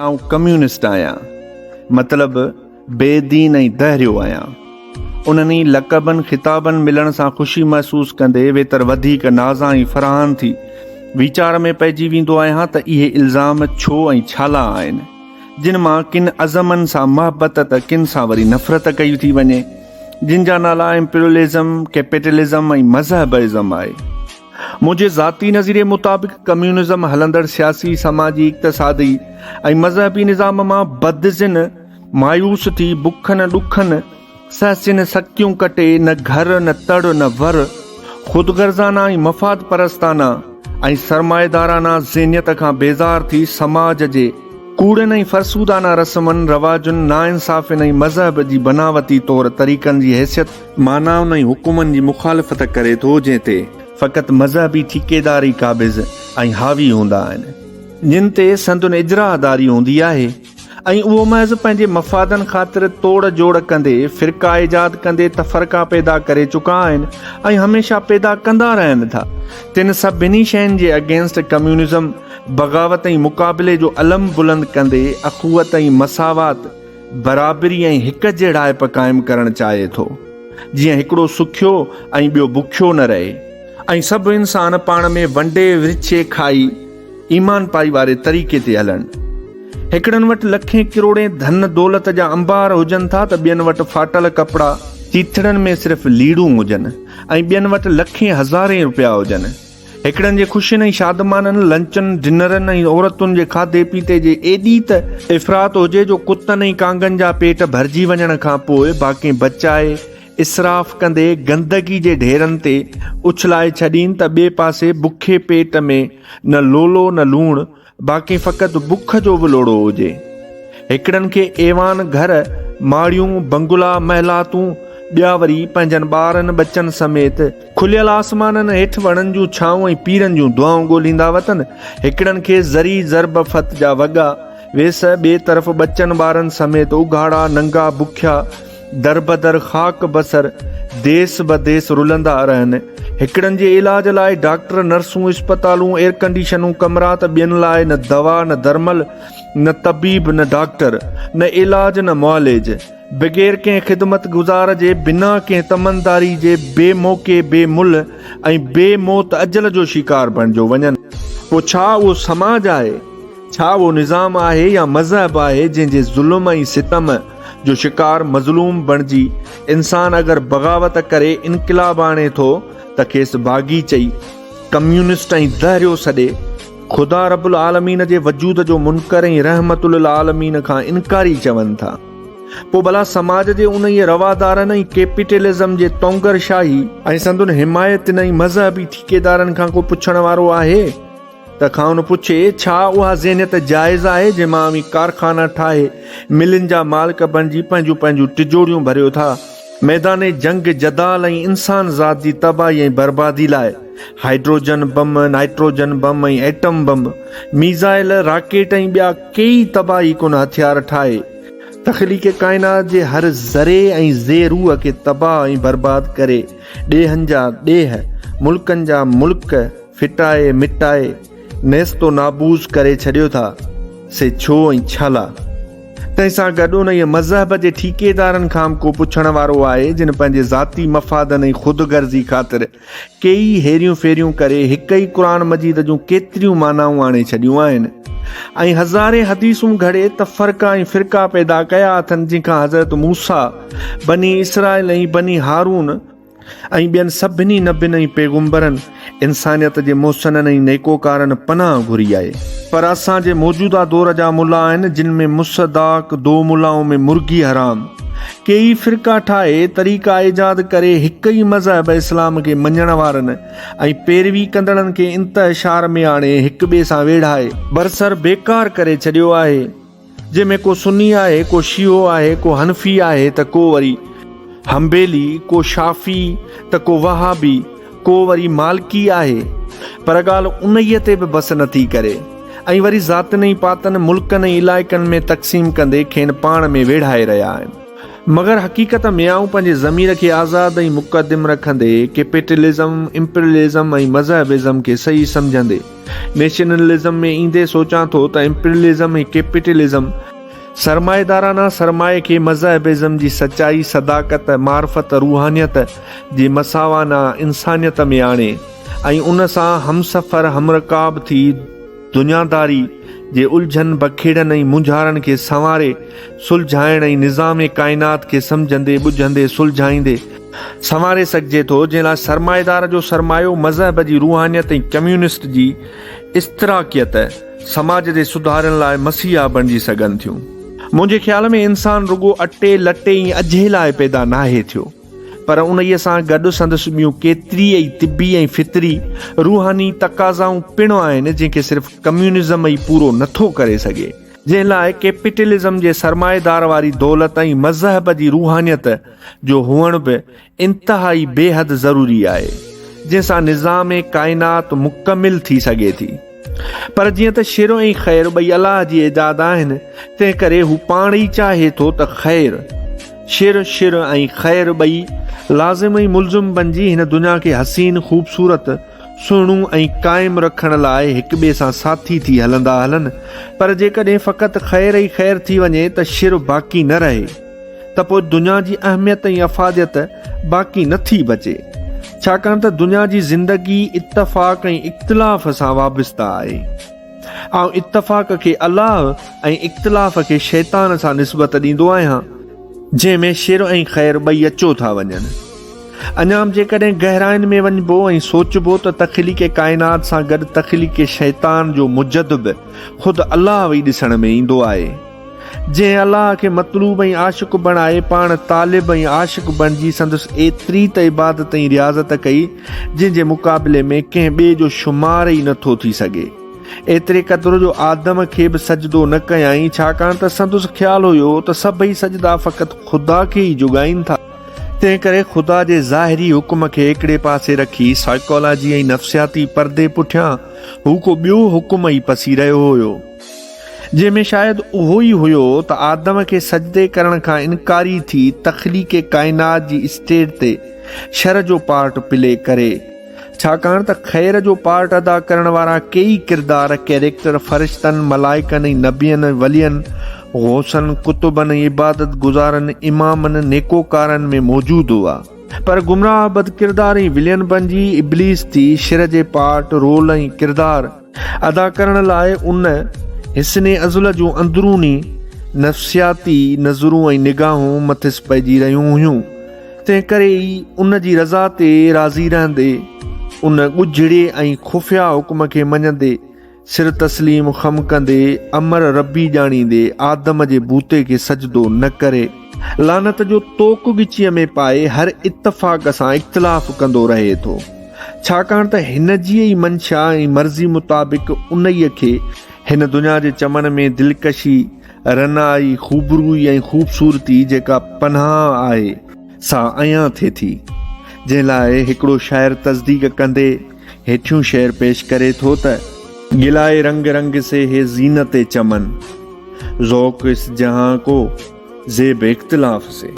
آئون ڪميونسٽ آهيان، مطلب بي دين ۽ دهريو آهيان. انهن ئي لقبن خطابن ملڻ سان خوشي محسوس ڪندي ويتر وڌيڪ نازان ۽ فرحان ٿي ويچار ۾ پئجي ويندو آهيان ته اهي الزام ڇو ۽ ڇالا آهن، جن مان ڪن ازمن سان محبت ته ڪن سان وري نفرت ڪئي ٿي وڃي، جن جا نالا امپريلزم، ڪيپيٽلزم ۽ مذهب ازم آهي. منهنجي ذاتي نظريي مطابق ڪميونزم هلندڙ سياسي، سماجي، اقتصادي ۽ مذهبي نظام مان بدذهن، مايوس ٿي بکن ڏکن، سهسين سختيون ڪٽي نه گهر نه تڙ نه ور، خودغرضانه ۽ مفاد پرستانه ۽ سرمائيدارانه ذهنيت کان بيزار ٿي سماج جي ڪوڙين ۽ فرسودانه رسمن، رواجن، ناانصافين ۽ مذهب جي بناوتي طور طريقن جي حيثيت، معنائن ۽ حڪمن جي مخالفت ڪري ٿو جنهن تي فقط مذهبي ٺيڪيدار ئي قابض ۽ حاوي هوندا آهن جن تي سندن اجراء داري هوندي آهي ۽ اهو محض پنهنجي مفادن خاطر توڙ جوڙ ڪندي فرقا ايجاد ڪندي تفرقا پيدا ڪري چڪا آهن ۽ هميشه پيدا ڪندا رهن ٿا تن سڀني شين جي اگينسٽ ڪميونزم بغاوت ۽ مقابلي جو علم بلند ڪندي اخوت ۽ مساوات برابري ۽ هڪ جهڙائپ قائم ڪرڻ چاهي ٿو، جيئن هڪڙو سکيو ۽ ٻيو بکيو نه رهي ۽ سڀ انسان پاڻ ۾ ونڊي ورڇي کائي ايمان پائي واري طريقي تي هلن. هڪڙن وٽ لکين ڪروڙين ڌن دولت جا انبار هجن ٿا ته ٻين وٽ ڦاٽل ڪپڙا، چيٿڙن ۾ صرف ليڙون هجن ۽ ٻين وٽ لکين هزارين رپيا هجن. هڪڙن جي خوشين ۽ شادمانن، لنچن، ڊنرن ۽ عورتن جي کاڌي پيتي جي ايڏي ته افراط هجي جو ڪتن ۽ ڪانگن جا پيٽ ڀرجي وڃڻ کان پوء باقي بچائي اسراف ڪندي گندگي جي ڍيرن تي اڇلائي ڇڏين ته ٻئي پاسي بکي پيٽ ۾ نه لولو نه لوڻ باقي فقط بک جو ولوڙو هجي. هڪڙن کي ايوان گهر، ماڙيون، بنگلا، محلاتون، ٻيا وري پنهنجن ٻارن ٻچن سميت کليل آسمانن هيٺ وڻن جون ڇانون ۽ پيرن جون دعائون ڳوليندا وتن. هڪڙن کي ذري ضرب فت جا وڳا، ويس، ٻئي طرف ٻچن ٻارن سميت اگهاڙا، ننگا، بکيا، دربدر، خاڪ بسر، ديس بديس رلندا رهن. هڪڙن جي علاج لاء ڊاڪٽر، نرسون، اسپتالون، ايئرڪنڊيشنون ڪمرا ته ٻين لاء نه دوا نه درمل، نه طبيب نه ڊاڪٽر، نه علاج نه معالج. بغير ڪنهن خدمت گذار جي، بنا ڪنهن تمنداري جي، بي موقعي، بي ملهه ۽ بي موت اجل جو شڪار بڻجيو وڃن. پوء ڇا اهو سماج آهي؟ ڇا اهو نظام آهي يا مذهب آهي جنهن جي ظلم ۽ ستم جو شڪار مظلوم بڻجي انسان اگر بغاوت ڪري انقلاب آڻي ٿو ته کيس باغي چئي ڪميونسٽ ۽ دهريو سڏي خدا رب العالمين جي وجود جو منڪر ۽ رحمت للعالمين کان انڪاري چون ٿا. پوء ڀلا سماج جي انهيء روادارن ۽ ڪيپيٽلزم جي تونگر شاهي ۽ سندن حمايتين ۽ مذهبي ٺيڪيدارن کان ڪو پڇڻ وارو آهي؟ ته کانئن پڇي، ڇا اها ذهنيت جائز آهي جنهن مان اوهين ڪارخانا ٺاهي ملن جا مالڪ بڻجي پنهنجون پنهنجون ٽجوڙيون ڀريو ٿا؟ ميدان جنگ، جدال ۽ انسان ذات جي تباهي ۽ بربادي لاء hydrogen bomb, nitrogen bomb ۽ atom bomb, missile, rocket ۽ ٻيا ڪيئي تباهي ڪن هٿيار ٺاهي، تخليق ڪائنات جي هر ذري ۽ ذي روح کي تباهه ۽ برباد ڪري ڏيهن جا ڏيهه، ملڪن جا ملڪ، ڦٽائي مٽائي نيست و نابوس ڪري ڇڏيو ٿا، سي ڇو ۽ ڇالا؟ تنهن سان گڏ انهيء مذهب جي ٺيڪيدارن کان به ڪو پڇڻ وارو آهي، جن پنهنجي ذاتي مفادن ۽ خود غرضي خاطر ڪيئي هيريون ڦيريون ڪري هڪ ئي قرآن مجيد جون ڪيتريون معنائون آڻي ڇڏيون آهن ۽ هزارين حديثون گهڙي تفرقا ۽ فرقا پيدا ڪيا اٿن، جن کان حضرت موسيٰ، بني اسرائيل ۽ بني هارون، ۽ ٻين سڀني نبين ۽ پيغمبرن، انسانيت جي محسنن ۽ نيڪوڪارن پناهه گهري آهي. پر اسان جي موجوده دور جا ملا آهن، جن ۾ مصداق دو ملائون ۾ مرغي حرام. ڪيئي فرقا ٺاهي، طريقا ايجاد ڪري هڪ ئي مذهب اسلام کي مڃڻ وارن ۽ پيروي ڪندڙن کي انتشار ۾ آڻي هڪ ٻئي سان ويڙهائي، برسر بيڪار ڪري ڇڏيو آهي. جنهن ۾ ڪو سني آهي، ڪو شيعو آهي، ڪو حنفي آهي ته ڪو وري حنبيلي، ڪو شافعي ته ڪو وهابي، ڪو وري مالڪي آهي. پر ڳالهه انهيء تي به بس نٿي ڪري ۽ وري ذاتين ۽ پاتن، ملڪن ۽ علائقن ۾ تقسيم ڪندي کين پاڻ ۾ ويڙهائي رهيا آهن. مگر حقيقت ۾ آئون پنهنجي ضمير کي آزاد ۽ مقدم رکندي، ڪيپيٽلزم، امپريلزم ۽ مذهب ازم کي صحيح سمجهندي، نيشنلزم ۾ ايندي سوچان ٿو ته امپريلزم ۽ ڪيپيٽلزم، سرمائيدارانه سرمائي کي مذهب ازم جي سچائي، صداقت، معرفت، روحانيت جي مساوانه انسانيت ۾ آڻي ۽ ان سان همسفر همرڪاب ٿي، دنياداري جي الجهن، بکيڙن ۽ مونجهارن کي سنواري، سلجهائڻ ۽ نظام ڪائنات کي سمجهندي، ٻجهندي، سلجهائيندي، سنواري سگهجي ٿو، جنهن لاء سرمائيدار جو سرمايو، مذهب جي روحانيت ۽ ڪميونسٽ جي اشتراڪيت سماج جي سڌارن لاء مسيحا بڻجي سگهن ٿيون. منهنجي خيال ۾ انسان رڳو اٽي، لٽي ۽ اجهي لاء پيدا ناهي ٿيو. پر انهيء سان گڏ سندس ٻيون ڪيتري ئي طبي ۽ فطري، روحاني، تقاضائون پڻ آهن، جنهن کي صرف ڪميونزم ئي پورو نه ٿو ڪري سگهي، جنهن لاء ڪيپيٽلزم جي سرمائيدار واري دولت ۽ مذهب جي روحانيت جو هئڻ به انتهائي بيحد ضروري آهي، جنهن سان نظام ڪائنات مڪمل ٿي سگهي ٿي. پر جيئن ته شر ۽ خير ٻئي الله جي ايجاد آهن، تنهن ڪري هو پاڻ ئي چاهي ٿو ته خير، شر، شر ۽ خير ٻئي لازم ۽ ملزم بنجي هن دنيا کي حسين، خوبصورت، سهڻو ۽ قائم رکڻ لاء هڪ ٻئي سان ساٿي ٿي هلندا هلن، پر جيڪڏهن فقط خير ئي خير ٿي وڃي ته شر باقي نه رهي. ته پوء دنيا جي اهميت ۽ افاديت باقي نه ٿي بچي، ڇاڪاڻ ته دنيا جي زندگي اتفاق ۽ اختلاف سان وابسته آهي. آئون اتفاق کي الله ۽ اختلاف کي شيطان سان نسبت ڏيندو آهيان، جنهن ۾ شر ۽ خير ٻئي اچيو ٿا وڃن. اڃا به جيڪڏهن گهراين ۾ وڃبو ۽ سوچبو ته تخليق ڪائنات سان گڏ تخليق شيطان جو مجد به خود الله ئي ڏسڻ ۾ ايندو آهي. جنهن الله کي مطلوب ۽ عاشق بڻائي پاڻ طالب ۽ عاشق بڻجي سندس ايتري ته عبادت ۽ رياضت ڪئي جنهن جي مقابلي ۾ ڪنهن ٻئي جو شمار ئي نه ٿو ٿي سگهي. ايتري قدر جو آدم کي به سجدو نه ڪيائين ڇاڪاڻ ته سندس خيال هيو ته سڀئي سجدا فقط خدا کي ئي جڳائين ٿا. تنهن ڪري خدا جي ظاهري حڪم کي هڪڙي پاسي رکي سائيڪالاجي ۽ نفسياتي پردي پٺيان هو ڪو ٻيو حڪم ئي پسي رهيو هيو. جنهن ۾ شايد اهو ئي هيو ته آدم کي سجدي ڪرڻ کان انڪاري ٿي تخليق ڪائنات جي اسٽيج تي شر جو پارٽ پلي ڪري، ڇاڪاڻ ته خير جو پارٽ ادا ڪرڻ وارا ڪيئي ڪردار، ڪيريڪٽر، فرشتن، ملائڪن ۽ نبين ۽ ولين، غوثن، قطبن ۽ عبادت گذارن، امامن، نيڪوڪارن ۾ موجود هئا. پر گمراهه، بدڪردار ۽ ولين بنجي ابليس ٿي شر جي پارٽ، رول ۽ ڪردار، ادا ڪرڻ لاء ان حسن ازل جون اندروني نفسياتي نظرون ۽ نگاهون مٿس پئجي رهيون هيون، تنهن ڪري ئي ان جي رضا تي راضي رهندي، ان ڳجهڙي ۽ خفيه حڪم کي مڃندي، سر تسليم خم ڪندي، امر ربي ڄاڻيندي، آدم جي بوتي کي سجدو نه ڪري، لعنت جو طوق ڳچيء ۾ پائي هر اتفاق سان اختلاف ڪندو رهي ٿو. ڇاڪاڻ ته هن جي ئي منشا ۽ مرضي مطابق انهيء کي هن دنيا جي چمن ۾ دلڪشي، رعنائي، خوبروئي ۽ خوبصورتي جيڪا پنهان آهي، سا عيان ٿئي ٿي، جنهن لاء هڪڙو شاعر تصديق ڪندي هيٺيون شعر پيش ڪري ٿو ته. گلائي رنگ رنگ سي هي زينت چمن، ذوق اس جهان ڪو زيب اختلاف سي.